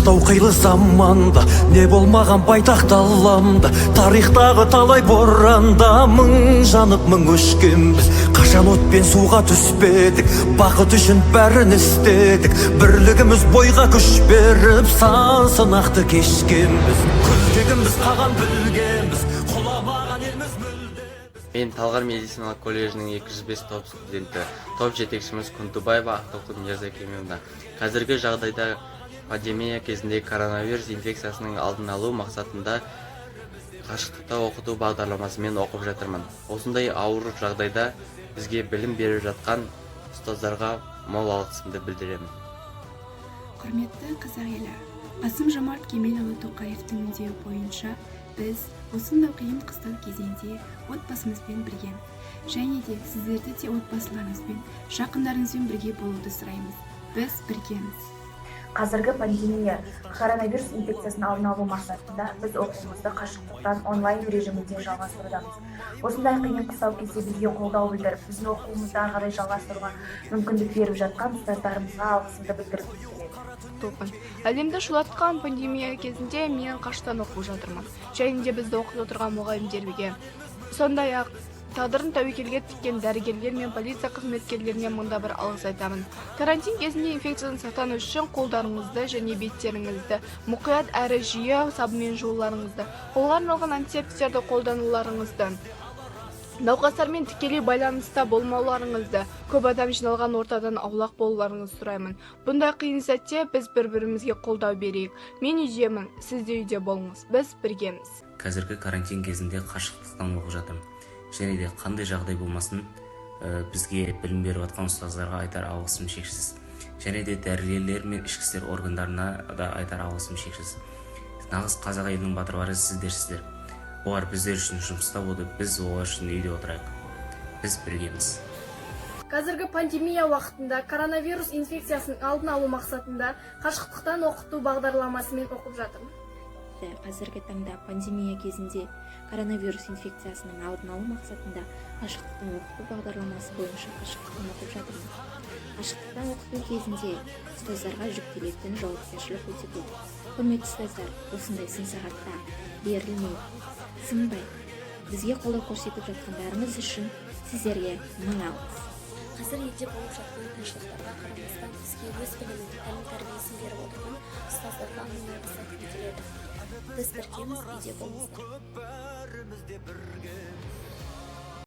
Қиын-қыстау қилы заманда, не болмаған байтақ даламда. Тарихтағы талай боранда мың жанып, мың өшкенбіз. Қашан от пен суға түспедік, бақыт үшін бәрін істедік. Бірлігіміз бойға күш беріп, сан сынақты кешкенбіз. Күлтегінбіз, қаған білгенбіз, құламаған елміз мүлде. Мен Талғар медициналық колледжінің 205 топ студенті, топ жетекшіміз Кунтубаева Ақтолқын Мирзакемовна. Қазіргі жағдайда, пандемия кезінде коронавирус инфекциясының алдын алу мақсатында қашықтықта оқыту бағдарламасымен оқып жатырмын. Осындай ауыр жағдайда бізге білім беріп жатқан ұстаздарға мол алғысымды білдіремін. Құрметті қазақ елі! Қасым Жомарт Кемелұлы Тоқаевтың үндеуі бойынша біз осындай қиын қыстау кезеңде отбасымызбен біргеміз және де сіздерді де отбасыларыңызбен, жақындарыңызбен бірге болуды сұраймыз. Біз біргеміз! Қазіргі пандемия, коронавирус инфекциясының алдын алу мақсатында біз оқуымызды қашықтықтан онлайн режимінде жалғастырудамыз. Осындай қиын қыстау кезде бізге қолдау білдіріп, біздің оқуымызды ары қарай жалғастыруға мүмкіндік беріп жатқан ұстаздарымызға алғысымды білдіргім келеді. Толқын. Әлемді шулатқан пандемия кезінде мен қашықтан оқып жатырмын және де бізді оқытып отырған мұғалімдерге, сондай ақ тағдырын тәуекелге тіккен дәрігерлер мен полиция қызметкерлеріне мыңда бір алғыс айтамын. Карантин кезінде инфекциядан сақтану үшін қолдарыңызды және беттеріңізді мұқият әрі жиі сабынмен жууларыңызды, қолға арналған антисептиктерді қолдануларыңызды, науқастармен тікелей байланыста болмауларыңызды, көп адам жиналған ортадан аулақ болуларыңызды сұраймын. Бұндай қиын сәтте біз бір бірімізге қолдау берейік. Мен үйдемін, сіз де үйде болыңыз. Біз біргеміз! Қазіргі карантин кезінде қашықтықтан оқып жатырмын және де қандай жағдай болмасын, бізге білім беріп жатқан ұстаздарға айтар алғысым шексіз және де дәрігерлер мен ішкі істер органдарына да айтар алғысым шексіз. Нағыз қазақ елінің батырлары сіздерсіздер. Олар біздер үшін жұмыста болды, біз олар үшін үйде отырайық. Біз біргеміз! Қазіргі пандемия уақытында коронавирус инфекциясының алдын алу мақсатында қашықтықтан оқыту бағдарламасымен оқып жатырмын. Қазіргі таңда пандемия кезінде коронавирус инфекциясының алдын алу мақсатында қашықтықтан оқыту бағдарламасы бойынша қашықтықтан оқып жатырмын. Қашықтықтан оқыту кезінде ұстаздарға жүктелетін жауапкершілік өте көп. Құрметті ұстаздар, осындай сын сағатта берілмей, сынбай, бізге қолдау көрсетіп жатқандарыңыз үшін сіздерге мың алғыс! Қазір елде болып жатқан қиыншылықтарға қарамастан, бізге өз білімін, тәлім тәрбиесін беріп отырған ұстаздарға мың алғыс айтқым келеді. Біз біргеміз! Үйде болыңыздар! Бәріміз де біргеміз.